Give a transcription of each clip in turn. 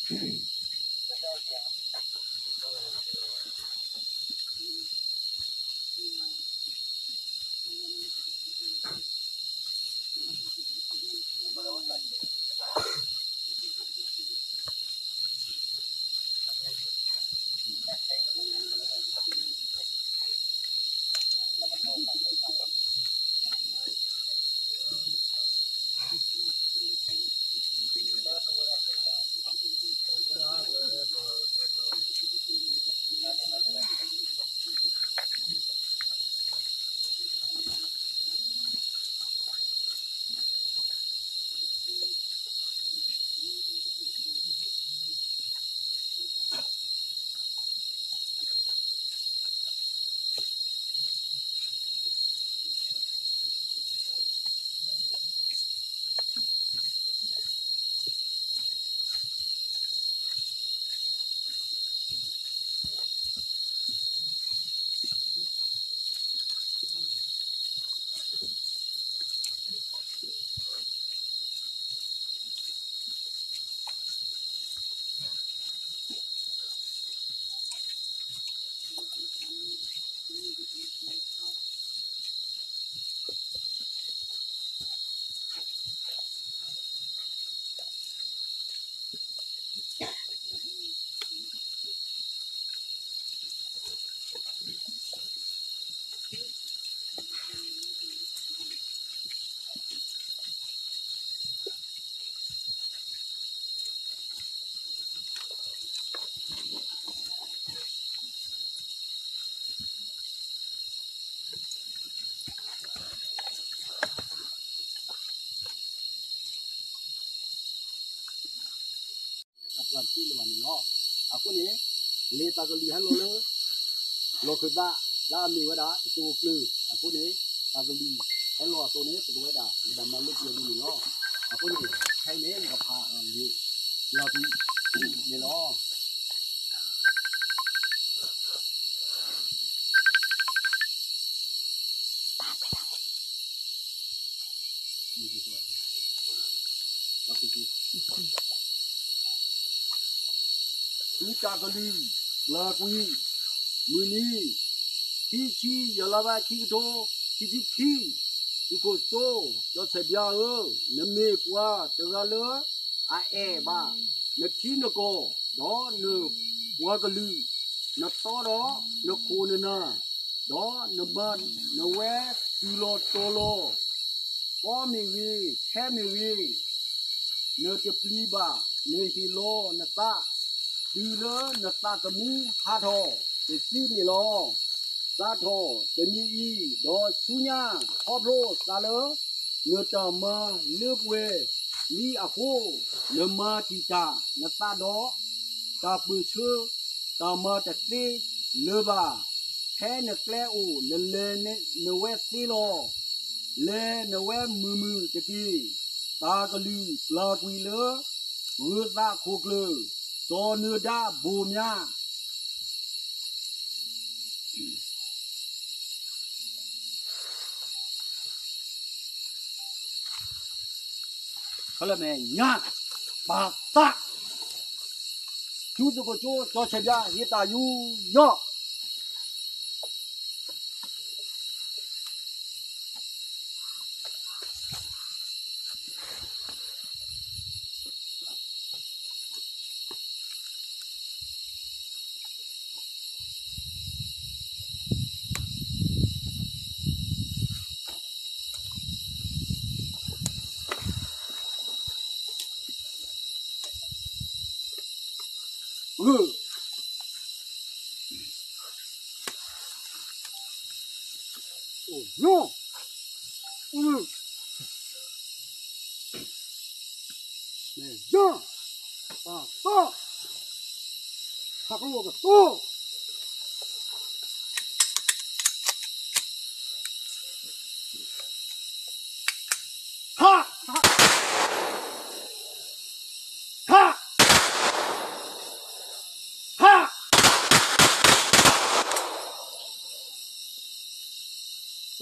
ပှၤတသ့လၢၤဘၣ်န့ၣ်လီၤ. အဃိန့ၣ် လၢတၢ်ကလုၢ်ဟဲလီၤလၢ လီၢ်ခၢၣ်သး လၢအမ့ၢ်ဝဲဒၣ် တစိၤကျၢၤ အဃိန့ၣ် တၢ်ကလုၢ်ဟဲလီၤအသိးန့ၣ် ပကဝဲဒၣ် ပကဘၣ်မၤလိပှဲၤဒ်န့ၣ်လီၤ. အဃိန့ၣ် ခဲအံၤန့ၣ် ယကဖးလံာ် လီၤပှံၤန့ၣ်လီၤ. သုတၢ်ကလုၢ် လီၤပှံၤ မုၢ်နံၤ ခံဆံယဲၢ်လါဘၣ် ခံကထိ ခံဆံခံ, သုးခိၣ်စိ ကၠီဆဲးဘျါဧၢ, နမ့ၢ်ပှၤတဂၤလၢ အအဲၣ်ဘၣ် နထံနကီၢ် ဒီးနပှၤကလုာ်, နတီဒီးနခိၣ်နနၢ်, ဒီးနမၤနဝဲတုၤလီၤတီၤလီၤ, ကီမ့ၢ်ဂ့ၤ ခဲမ့ၢ်ဂ့ၤ, နတပျံၤဘၣ်, နဟ့ၣ်လီၤနသး, တုၤလၢနသးသမူဟးထီၣ်တစုန့ၣ်လီၤ. စးထီၣ်တနံၤအံၤ ဒီးဆူညါ ခီဖျိသးလၢ နတၢ်မၤလၢပှဲၤလံအဃိ, နမၤတံာ်တာ်နသးဒီး တၢ်ပၢၢ်ဆၢ တၢ်မၤတသ့လၢၤဘၣ်. ဖဲနကျဲအိၣ် နလဲၤနဝဲသ့လီၤ. လဲၤနဝဲမုာ်မုာ်တက့ၢ်. တၢ်ကလုၢ်ပျၢ်ကွံာ်လၢ ဂၢၤသးခိၣ်ကျၢၢ် စီၤနၢၤဒါဘိၣ်မၠါ ခဲလၢာ်မဲာ်ညါ ပာ်သး ထူသကိးကၠိ ကၠီဆဲးဘျါ ဟ့ၣ်သးယူးယီၣ်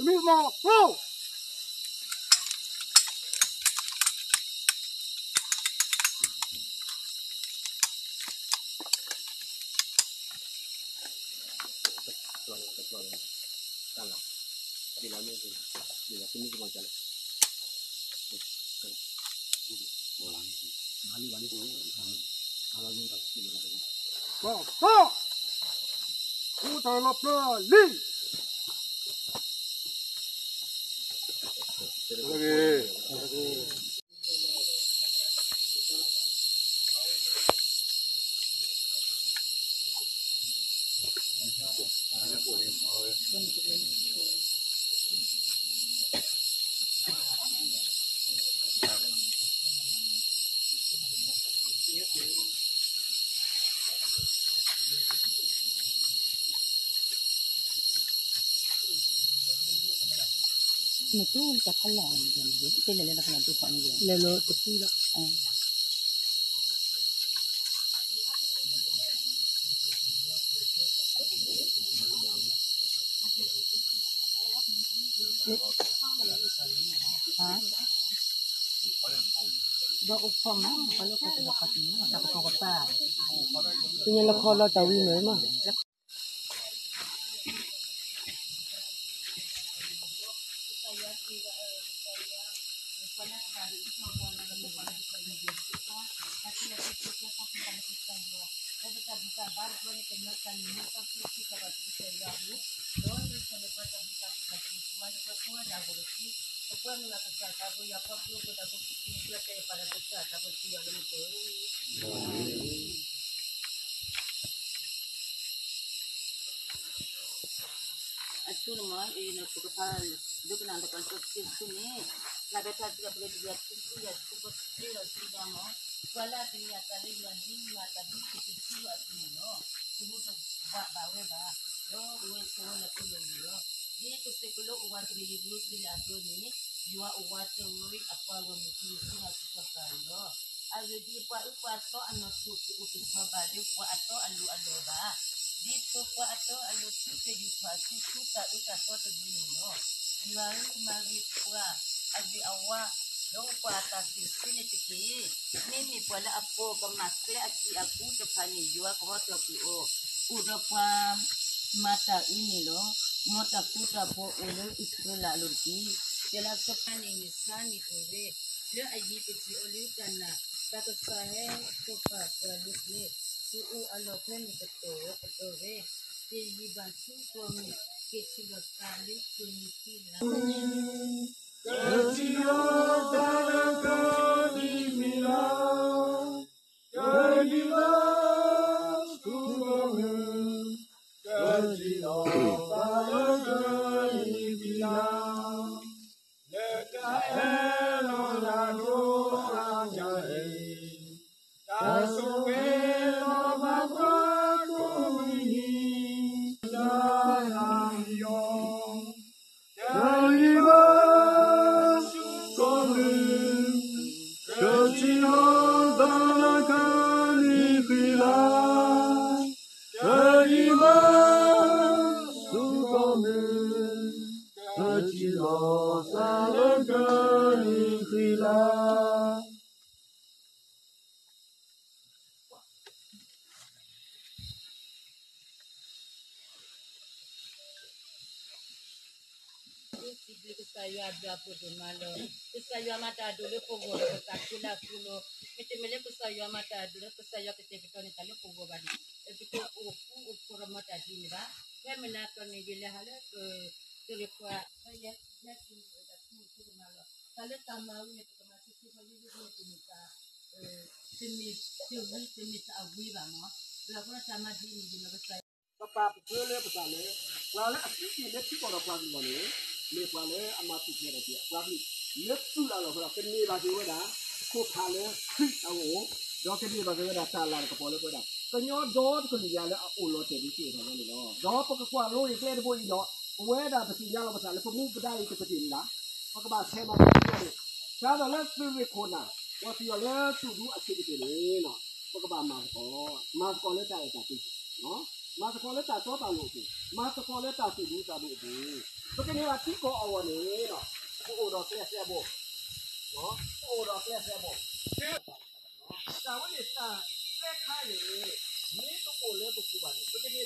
တမံၤမီၤ ကျိ တၢ်လီၤ, ဒ်လီၤမ့ၢ်, ဒ်လီၤမ့ၢ်ကမၤကလဲၣ်, ဘၣ်လံဘၣ်လံ, ဘၣ်လံ, ကီၢ်, ကီၢ်, အိၣ်တၢ်လီၤပျၢၤလံ.ကညီလၢခီလီၤတၢ်ဝံၤမ့ၢ်မး. Amen. အဆူန့ၣ်မ့ၢ် အံၤန့ၣ် ပကဖးဒိကနၣ်တကီၢ် တဆံဆူန့ၣ်, လၢဘဲထါစံးပကတယၤဆူယၤဆူပတ့ဒီးဆူညါမ့ၢ်, ပှၤလၢအသန့ၤအသးလၢယွၤန့ၣ် မၤတၢ်ဒ်ကတၢၢ်ဆူအသိးန့ၣ်လီၤ. တဟူးတဘၣ်ဘၣ်ဝဲဘၣ်, ဒီးအိၣ်ဝဲဆိးဝဲလၢပျၢၤလီၤ. ဒ်ကစၢ်ကလိအိၣ်ဝးတရံးယရူၤၡလ့ၣ်အသိးန့ၣ်, ယွၤအိၣ်ဝးတရံးအပှၤဂီၢ်မုၢ်ကလုၢ်ဆူညါစ့ၢ်ကီးန့ၣ်လီၤ. အဂ့ၢ်ဒ်အံၤ, ပှၤအုၣ်ပှၤသီအနီၢ်ခိၣ်တအိၣ်တဆီးဘၣ်လၢပှၤအတီအလိၤအလီၢ်ဘၣ်. ဒ်သိးပှၤအတီအလိၤသုတယူးထီၣ်အစုဆူတၢ်အၢတၢ်သီတမံၤန့ၣ်လီၤ. ယွၤဧၢမၤဂ့ၤပှၤအဂ့ၤအဝါ, ဒီးပှၤအတၢ်ကူၣ်သ့န့ၣ်တက့ၢ်. မ့မ့ၢ်ပှၤလၢအပိာ်ကမၣ်ကျဲအစံာ်အကူတဖၣ်န့ၣ် ယွၤကဟီထီၣ်ကွံာ်အီၤ, အိၣ်ဒီးပှၤမၤတၢ်အုးန့ၣ်လီၤ. မ်တၢ်ဃူတၢ်ဖိးအိၣ်လၢအံၣ်စရ့လးအလိၤတက့ၢ်. ဖဲလၢစီၤပၤန့ၣ်န့ၣ်ဆါန့ၣ်အိၣ်ဝဲ, လၢအယံၤပထံၣ်အီၤလၢတၢ်နာ်, တၢ်ကစီၣ်ဟဲကီၤပာ်ပှၤလၢကျဲ, သုအိၣ်အလီၢ်ဖဲန့ၣ်ကတီၢ်ဝဲကတီၢ်ဝဲ, တယံာ်ဘၣ်ဆူကီၢ်မုၢ်, က့ၤထံၣ်လိာ်သးလၢကီၢ်မုၢ်ခံလါ ကထံၣ်လိာ်သးလၢကီၢ်မုၢ်ခံလါ, ကထံၣ်လိာ်သးလၢကီၢ်မုၢ်, ကထံၣ်လိာ်သးလၢကီၢ်မုၢ်ခံလါ, လၢတၢ်အဲၣ်လီၤနၤဒိၣ်အါညါအံၤ, တၢ်ဆိၣ်ဂ့ၤလီၤဘၣ်ပှၤကိးမုၢ်နံၤ, တၢ်ဟးလီၤ တၢ်ဟးလီၤဆူကီၢ်မုၢ်, ကထံၣ်လိာ်သးလၢကီၢ်မုၢ်ခံလါ, တၢ်ဟးလီၤဆူကီၢ်မုၢ်, ကထံၣ်လိာ်သးလၢကီၢ်မုၢ်ခံလါ. စံးဘျုးကစၢ်ယွၤအဘျုးအဖှိၣ်ဒိၣ်မးလီၤ. ကစၢ်ယွၤမၤတၢ်အဒိၣ်လၢပဂီၢ်ဒီးပသးခုလၢအဃိလီၤ. မ့တမ့ၢ်လၢကစၢ်ယွၤမၤတၢ်အဒိၣ်ဒီး ကစၢ်ယွၤကတဲာ်ကတီၤန့ၢ်တၢ်လၢပဂီၢ်ဘၣ်န့ၣ်, ပတအိၣ်ဃူအိၣ်ဖိးဒီးမၤတၢ်ဒ်န့ၣ်ဘၣ်. ဖဲမုၢ်နၤကီၢ်န့ၣ် ယလဲၤဟးလၢ ကရ့ၣ်ပှၤ ဖဲယဲ ယဲ တၢ်ဆိကမိၣ်တၢ်မၤဝံၤန့ၣ် ပကမၤဆူၣ်ဆူၣ်ဖဲလၢလၢတမ့ၢ်တၢ် တမ့ၢ်တၢ်ဝံ တမ့ၢ်တၢ်အဝံဘၣ်မး. လၢအဃိတၢ်မၤဒ်န့ၣ် ယမၤကစၢ် ပပာ်ပဃၢလၢပသးလၢ ပှၤလၢအစူၢ်က့ၤလၢထံကီၢ်ဒီးပှၤကလုာ်အဂီၢ်န့ၣ် မ့ၢ်ပှၤလၢအမၤပူၤဖျဲးဒီးပှၤကလုာ် လၢသူၣ်လၢ်လီၤဖဲဒီး ကန့ၢ်ဘၣ်က့ၤဝဲဒၣ် ခိၣ်ဖးလၢခရံာ်အဂီၢ်, ဒီးကန့ၢ်ဘၣ်က့ၤဝဲဒၣ်တၢ်လၤတၢ်ကပီၤလၢပဝဲဒၣ် ကညီဒီတကလုာ်ညါလၢအအိၣ်လီၤတဲာ်ဒ်တ့ၢ်အသးန့ၣ်လီၤ. ဒီးပကကွၢ်လိအံၤကျဲတဘိအံၤဒီး ပဝဲဒၣ်ပသ့ၣ်ညါလီၤပသးလၢပမူပဒါအံၤတကတၢၢ်န့ၣ်လီၤ. ပကဘၣ်ဆဲးမၤကတၢၢ်န့ၣ် စးထီၣ်လၢသုးရ့ၣ်ခိၣ်နၢ် ပှၤသ့ၣ်အီၤလၢသူၣ်ဒူအဆံးကတၢၢ်န့ၣ် ပကဘၣ်မၤသကိး, မၤသကိးလၢတၢ်အဲၣ်တၢ်ကွံ, မၤသကိးလၢတၢ်တီတၢ်လိၤအပူၤ, မၤသကိးလၢတၢ်သူၣ်ဒူသးဒူအပူၤ, ပကန့ၢ်ဘၣ်ထံကီၢ်အဂီၢ်န့ၣ် ပအိၣ်ဒီးကျဲစဲဘိ, ပအိၣ်ဒီးကျဲစဲဘိ, တၢ်ဝဲန့ၣ်တၢ်သၢခါန့ၣ် မ့ၢ်တအိၣ်လၢပပူၤဘၣ်န့ၣ် ပကန့ၢ်